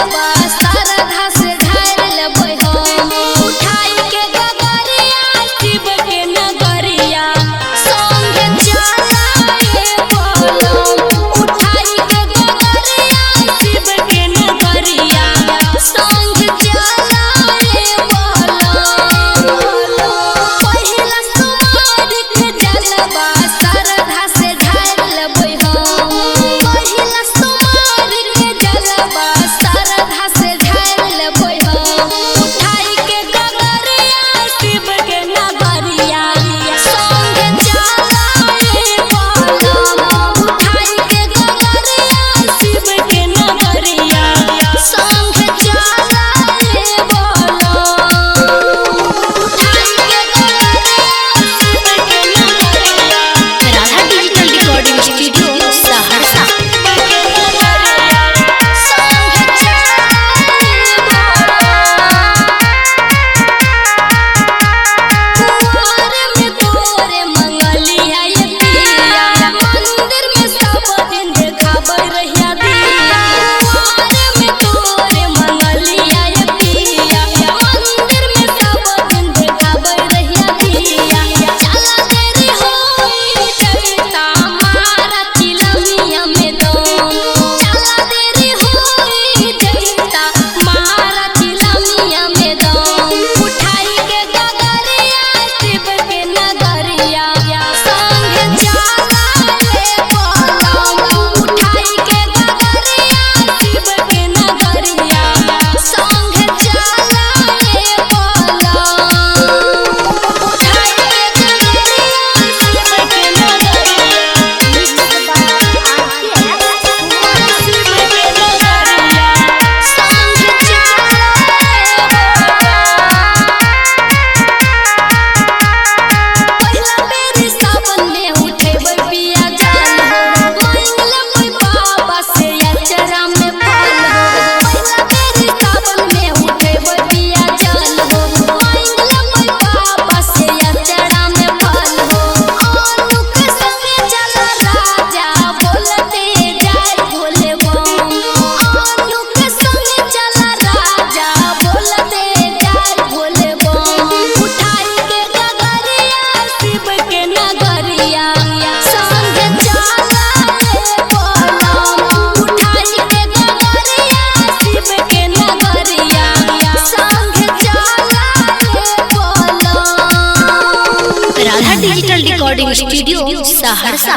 जलवा श्रद्धा से ढार लेबै हम। उठाई के गगरिया शिव के नगरिया संगे चलाए बलम। उठाई के गगरिया शिव के नगरिया संग चलाए बलम। पहिला सोमवार के जलवा श्रद्धा से ढार लेबै हम। पहिला सोमवार के जलवा श्रद्धा से ढार लेबै हम। उठाई के गगरिया शिव के नगरिया संग चलाए बलम। उठाई के गगरिया शिव के नगरिया संग चलाए बलम। उठाई के गगरिया शिव के नगरिया Radha digital recording studio Saharsa. संग चलाए बलम। कुंवर में तोरे मंगलिया ये पिया, मंदिर में सब दिन देखाबै रहिया दिया। कुंवर में तोरे मंगलिया ये पिया, मंदिर में सब दिन देखाबै रहिया दिया। चला देरी होई जैता मारा चिलमिया में दम। चला देरी होई जैता मारा चिलमिया में दम। उठाई के गगरिया शिव के नगरिया संग चलाए बलम। उठाई के गगरिया शिव के नगरिया संग चलाए बलम। उठाई के गगरिया शिव के नगरिया शिव के नगरिया संग चलाए बलम। पहिला बेर सावन में उठेबै पिया जल हो, मांगि लेबै बाबा से अचरा में फल हो। पहिला बेर सावन में उठेबै पिया जल हो, मांगि लेबै बाबा से अचरा में फल हो। अनु के संगे चल राजा बोलते जाय भोले बम। अनु के संगे चल राजा बोलते जाय भोले बम। उठाई के गगरिया शिव के नगरिया संग चलाए बलम। उठाई के गगरिया शिव के नगरिया संग चलाए बलम। Radha digital recording studio Saharsa.